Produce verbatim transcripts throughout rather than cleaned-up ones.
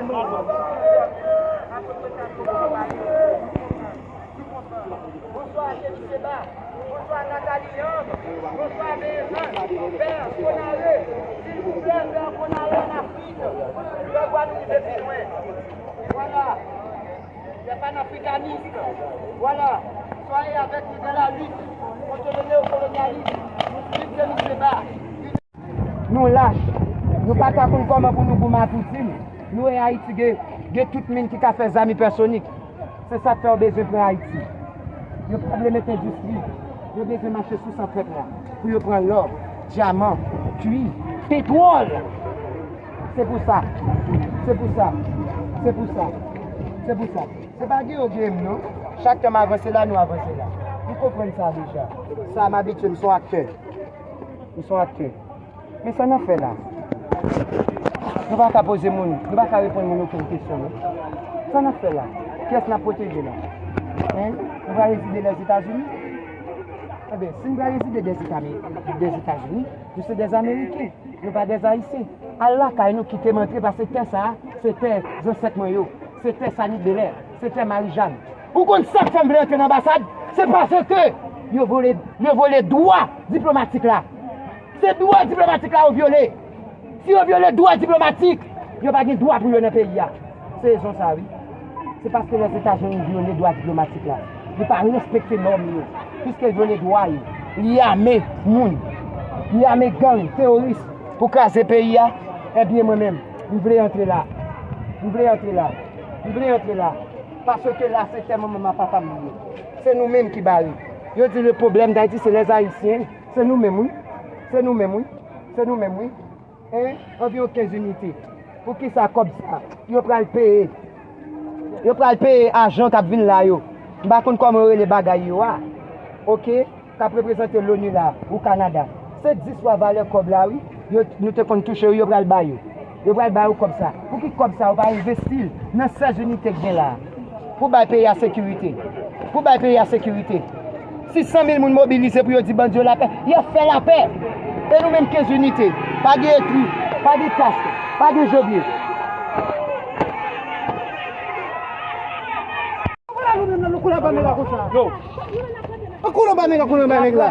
Bonswa, Kenny Seba. Bonswa, Nathalie Young. Bonswa, Benzen. Pè Konare. Silvouplè, Pè Konare ann Afrik. Pè Gwadloup vle pi lwen. Vwala. Pè panafrikanis. Vwala. Soyez avec nous dans la lutte contre le néocolonialisme. Viv Kenny Seba. Nou lach. Nou pa ka konn kòman pou nou goumen ak itil. Nou wè Ayiti gen, gen tout min ki ka fè zam ipèsonik. Se sa k fè yo bezwen pran Ayiti. Yo pa vle met endistri. Yo bezwen mache sou san pèp la pou yo pran lò, dyaman, kwi, petwòl. Se pou sa. Se pou sa. Se pou sa. Se pou sa. Se pa gen yo gen m non. Chak tan m avanse la, nou avanse la. Nou konprann sa deja. Sa m abitye, m se yon aktè. M se yon aktè. Men sa n ap fè la? Nou pa ka poze moun, nou pa ka reponn moun okenn kesyon non. Sa n ap fè la? Kiyès n ap pwoteje la? Hein? Nou pral rezide Lèzetazini? Enben, si nou pral rezide Lèzetami-, Lèzetazini, nou se dè Ameriken, nou pa dè Ayisyen. Al lakay nou, kite m antre, paske tè sa a, se tè zansèt mwen yo, se tè Sanik Belè, se tè Marijàn. Ou konn sa k fè m vle antre nan anbasad? Se paske yo vole, yo vole dwa diplomatik la. Se dwa diplomatik la yo vyole. Si yo vyole dwa diplomatik, yo pa gen dwa pou yo nan peyi a. Se rezon sa a, wi. Se paske Lèzetazini vyole dwa diplomatik la. Li pa respekte nòm yo. Piske l vyole dwa yo. Li ame moun. Li ame gang, teworis pou kraze peyi a. Ebyen, mwen menm, m vle antre la. M vle antre la. M vle antre la. Paske la, se tè manman m ak papa m li ye. Se nou menm ki bare. Yo di le problème d'Haïti, c'est les Haïtiens. Se nou menm, wi. Se nou menm, wi. Se nou menm, wi. Hein? Anviwon kenz inite. Poukisa kòb sa? Yo pral peye. Yo pral peye ajan k ap vin la yo. M pa konn kòman yo rele bagay yo a. Oke? K ap reprezante l'ONU la, ou Kanada. Se dis fwa valè kòb la, wi. Yo, nou te konn touche yo, yo pral ba yo. Yo pral ba yo kòb sa. Pou ki kòb sa, yo pa envesti l nan sèz inite k gen la a? Pou bay peyi a sekirite. Pou bay peyi a sekirite. Si san mil moun mobilize pou yo di bandi yo lapè, y ap fè lapè. E nou menm kenz inite, pa gen etri, pa gen kask, pa gen jebye. An koulè ba nèg la konsa. An koulè ba nèg la, koulè ba nèg la.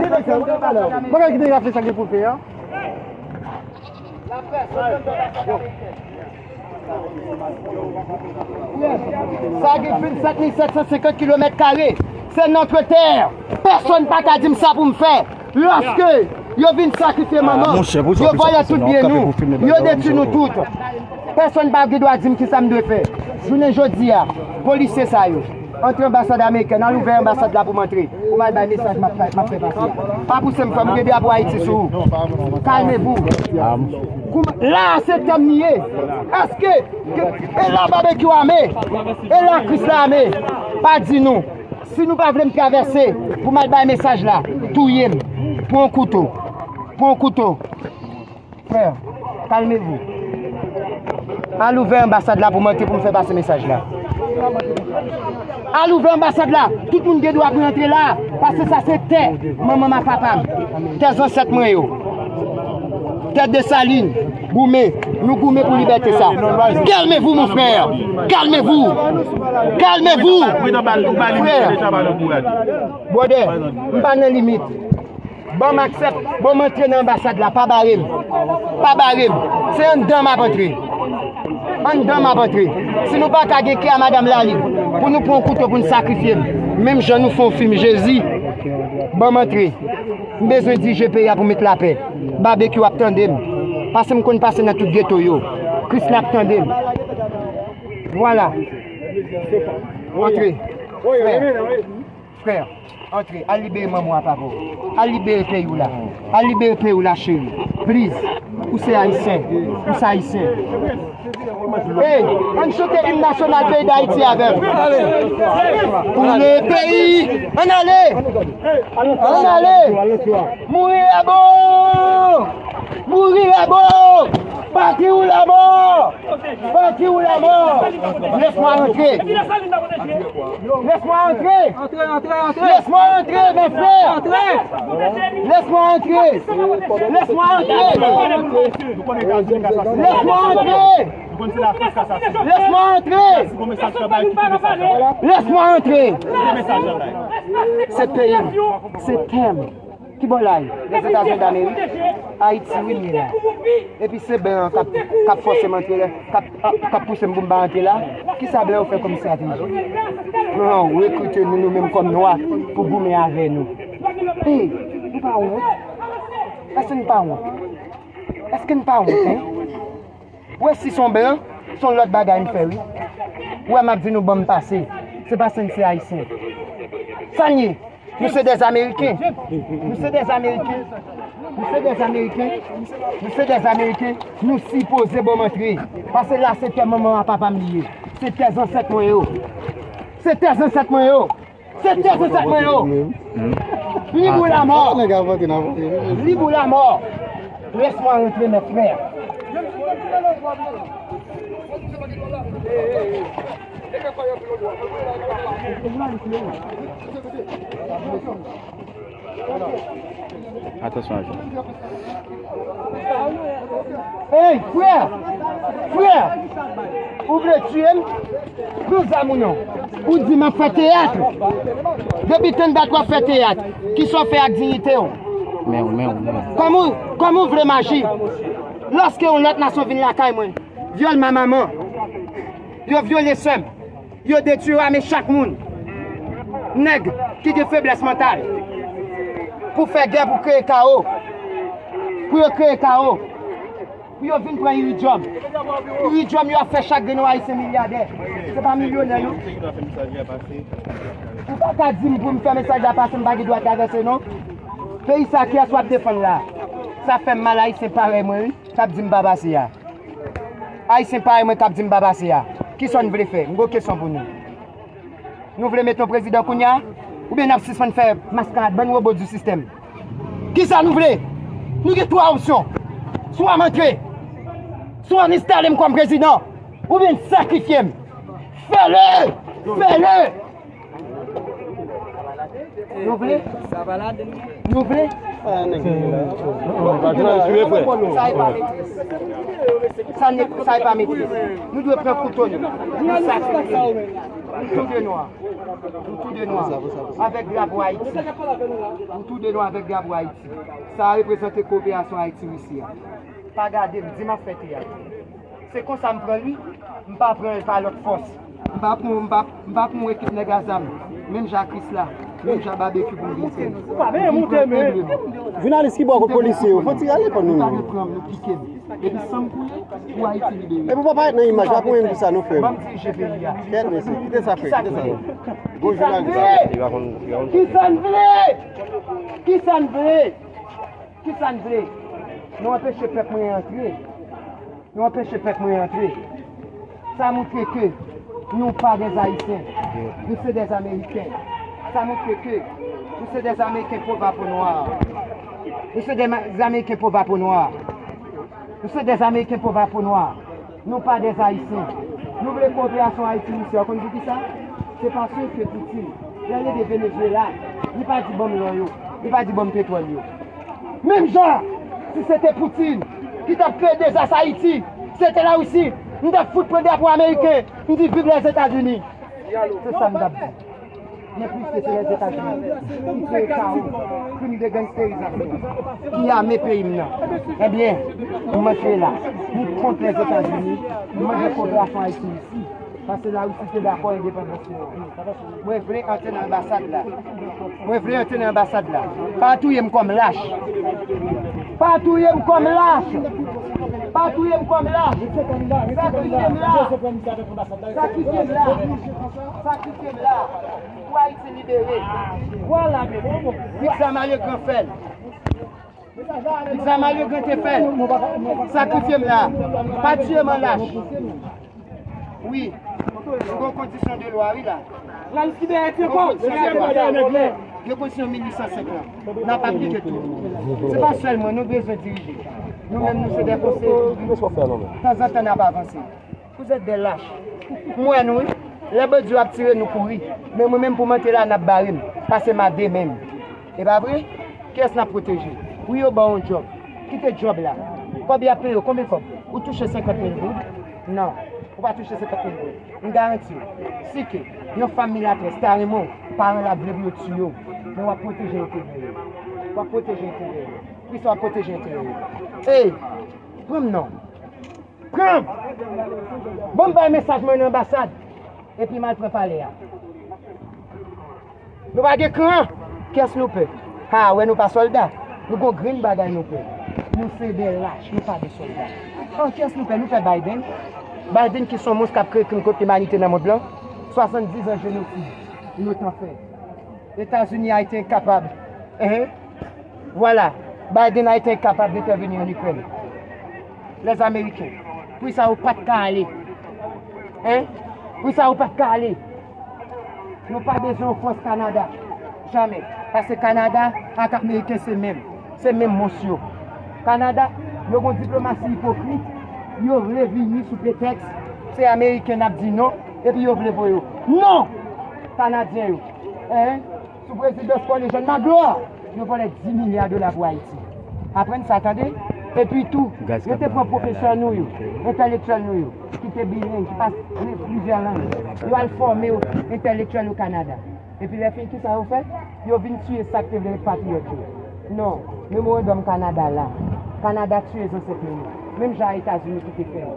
Bagay ki nèg la fè sa gen pou l fè a. Sa gen vennsenk mil sèt san senkant kilomèt kare. Se notre terre. Pèsonn pa ka di m sa pou m fè. Lòske yo vin sakrifye manman, yo vòlè tout byen nou, yo detwi nou tout. Pèsonn pa gen dwa di m kisa m dwe fè. Jounen jodi a, polisye sa yo, antre anbasad amerikèn, al ouvè anbasad la pou m antre, pou m al bay mesaj m ap, m ap fè pase. Pa pouse m, frè m, ou gen drapo Ayiti sou ou. Calmez-vous. Kouman, la a se tè m li ye. Èske, e la babekyou ame, e la Kris la ame. Pa di nou. Si nou pa vle m travèse pou m al bay mesaj la, touye m. Pran yon kouto. Pran yon kouto. Frè, calmez-vous. Al ouvè anbasad la pou m antre pou m fè pase mesaj la. Al ouvè anbasad la. Tout moun gen dwa pou yo antre la. Paske sa se tè manman m ak papa m. Tè zansèt mwen yo. Tè Desalin. Goumen. Nou goumen pou libète sa. Calmez-vous, mon frère. Calmez-vous. Calmez-vous. Frè. Brother, m pa nan limit. Ban m aksè, ban m antre nan anbasad la, pa bare m. Pa bare m. Se anndan m ap antre. Anndan m ap antre. Si nou pa ka gen kè a Madanm Lalib, pou nou pran yon kouto pou n sakrifye m, menm jan nou fè yon fim Jezi, ban m antre. M bezwen dirije peyi a pou met lapè. Babekyou ap tande m. Paske m konn pase nan tout geto yo. Krisla ap tande m. Vwala. Antre. Frè. Frè, antre, al libere manman w a papa w. Al libere peyi w la. Al libere peyi w la, cheri. Please. Ou se ayisyen. Ou se ayisyen. Hey, ann chante im nasyonal peyi Dayiti avè m. Pou le peyi. Ann ale. Ann ale. Mouri abo. Mouri abo. Pati ou lanmò. Parti ou la mort. Laisse-moi entrer. Laisse-moi entrer. Laisse-moi entrer, mes frères. Laisse-moi entrer. Laisse-moi entrer. Laisse-moi entrer. Laisse-moi entrer. Laisse-moi entrer. Se peyi m. Se tè m. Ki bò l ay? Lèzetazini Damerik? Ayiti, wi, m ye la. Epi se blan an k ap, k ap fòse m antre la, k ap, k ap pouse m pou m pa antre la. Kisa blan yo fè kòm estrateji? Blan an rekrite nou, nou menm kòm nwa, pou goumen avè nou. Ey, nou pa wont? Èske nou pa wont? Èske nou pa wont, en? Ou wè si se yon blan, se yon lòt bagay m fè, wi. Ou wè m ap di nou ban m pase. Se paske n se Ayisyen. Sa n ye? Nou se dèz Ameriken. Nou se dèz Ameriken. Nou se dèz Ameriken. Nou se dèz Ameriken. Nou sipoze ban m antre. Paske la se tè manman a papa m li ye. Se tè zansèt mwen yo. Se tè zansèt mwen yo. Se tè zansèt mwen yo. Libre ou la mort. Libre ou la mort. Laisse-moi entrer, mes frères. Atansyon a jwenn. Hey, frè! Frè! Ou vle tiye m? Pran zam ou non. Ou di m ap fè teyat. Depi tann dat w ap fè teyat, kisa w fè ak diyite w? Men w, men w, men w. Kòman w, kòman w vle m aji? Lòske yon lòt nasyon vin lakay mwen, vyòl ma manman, yo vyole sè m, yo detwi ame chak moun, nèg ki gen feblès mantal, pou fè gè, pou kreye kawo, pou yo kreye kawo, pou yo vin pran iridyòm. Iridyòm yo ap fè chak grenn Ayisyen milyadè. Se pa milyonè, non. Ou pa ka di m pou m fè mesaj la pase, m pa gen dwa travèse, non. Peyi sa, kiyès w ap defann la? Sa fè m mal, Ayisyen parèy mwen, wi, k ap di m pa pase a. Ayisyen parèy mwen k ap di m pa pase a. Kisa n vle fè? M gon kesyon pou nou. Nou vle met yon prezidan kounye a? Oubyen n ap sispann fè maskarad, bann wobo di sistèm? Kisa nou vle? Nou gen twa opsyon. Swa m antre, swa n enstale m kòm prezidan, oubyen n sakrifye m. Fè le! Fè le! Nou vle? Nou vle? Sa e pa metris. Sa ne, sa e pa metris. Nou dwe pran kouto nou. Nou sakrifye. Nou tou de nwa. Nou tou de nwa. Avèk drapo Ayiti. Nou tou de nwa avèk drapo Ayiti. Sa a reprezante koperasyon Ayiti-Risi a. Pa gade m, di m ap fè teyat. Se konsa m pran l, wi. M pa pran l pa lòt fòs. M pa pran, m pa, m pa pran yon ekip nèg a zam. Menm jan Krisla, menm jan Babekyou pou m vin fè l. Vin pran enleman. Jounalis ki bò kot polisye yo? Fò ti rale kò nou. Nou ta vin pran m, nou pike m. Epi san m koule, pou Ayiti libere. Epi w pa parèt nan imaj la, pou menm ki sa nou fè. Ban m dirije peyi a. Kèt mesye, kite sa fè, kite sa fè. Gwo jounalis. Kisa n vle? Kisa n vle? Kisa n vle? Nou anpeche pèp mwen antre. Nou anpeche pèp mwen antre. Sa montre ke nou pa dèz Ayisyen. Nou se dèz Ameriken. Sa montre ke nou se dèz Ameriken po va po nwa. Nou se dèz Ameriken po va po nwa. Nou se dèz Ameriken po va po nwa. Nou pa dèz Ayisyen. Nou vle koperasyon Ayiti-Risi a. Ou konn poukisa? Se paske Poutine, lè l ede Venezuela, li pa di ban m lò yo, li pa di ban m petwòl yo. Menm jan, si se te Poutine ki t ap kreye dezas Ayiti, se te Larisi, m t ap fout pran drapo ameriken, m di viv Lèzetazini. Se sa m t ap di. Men piske se Lèzetazini ki kreye kawo, krim de gangsterizasyon, ki ame peyi m nan. Ebyen, m antre la. M kont Lèzetazini, m mande koperasyon Ayiti-Risi. Paske Larisi te dakò endepandans nou an. Mwen vle antre nan anbasad la. Mwen vle antre nan anbasad la. Pa touye m kòm lach. Pa touye m kòm lach. Pa touye m kòm lach. Sakrifye m la. Sakrifye m la. Sakrifye m la. Pou Ayiti libere. Vwala, men bon, bon. Viv Zama Legran fè l. Viv Zama Legran te fè l. Sakrifye m la. Pa tiye m an lach. Wi. Nou gen kondisyon de lwa, wi, la. Jounalis ki dèyè ti kò. Gen kondisyon mil uit san senk lan. N ap aplike tou. Se pa sèl mwen, nou bezwen dirije. Nou menm, nou se de konseye. Tanzantan, n ap avanse. Vous êtes des lâches. M wè nou, wi. Lè bandi yo ap tire, nou kouri. Men mwen menm, pou m antre la, n ap bare m. Pase m a de men m. E pa vre? Kiyès n ap pwoteje? Wi, yo ba w yon djòb. Kite djòb la. Kòb y ap peye w, konbyen kòb? Ou touche senkant mil goud? Non. Ou pa touche senkant mil goud. M garanti w, si ke yon fanm milatrès ta renmen w, paran l ap vle pou yo tiye w. Men w ap pwoteje enterè yo. W ap pwoteje enterè yo. Poukisa w ap pwoteje enterè yo? Ey! Pran m non. Pran! Bon, m bay mesaj mwen nan anbasad. Epi m al pran palè a. Nou pa gen kran. Kiyès nou pè? Ha, wè nou pa sòlda. Nou gon grenn bagay nou pè. Nou se de lach, nou pa de sòlda. Oh, kiyès nou pè? Nou pè Biden. Biden ki se yon mons k ap kreye krim kont limanite nan mond lan. Swasanndiz an jenosid. Li gentan fè. Etazini a ete enkapab. Hein? Vwala, Biden a ete enkapab entèveni an Ikrèn. Lèzameriken, poukisa yo pa t ka ale? Hein? Poukisa yo pa t ka ale? Nou pa bezwen yon fòs Kanada. Jamè. Paske Kanada ak Ameriken se menm. Se menm mons yo. Kanada, yo gon diplomasi ipokrit. Yo vle vini sou pretèks se Ameriken n ap di non, epi yo vle voye yo. Non! Kanadyen yo. Hein? Sou prezidans Paul Eugène Magloire, yo vòlè dis milya dola pou Ayiti. Aprann sa, tande? Epi tou, yo te pran pwofesè nou yo, entèlektyèl nou yo, ki te bileng, ki pale plizyè lang. Yo al fòme yo, entèlektyèl o Kanada. Epi lè fini, kisa yo fè? Yo vin tiye sa k te vle repatriyat yo. Non, memorandòm Kanada la. Kanada tiye zansèt nou yo. Menm jan Etazini ki te fè l.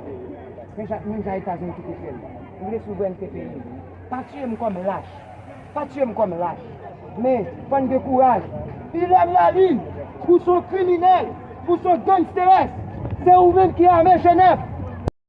Menm jan, menm jan Etazini ki te fè l. Nou vle souvrènte peyi nou. Pa tiye m kòm lach. Pa tiye m kòm lach. Men, fò n gen kouraj. Ilèm Lalin, pou son kriminèl, pou son gangsters, se ou menm ki ame Jenèf.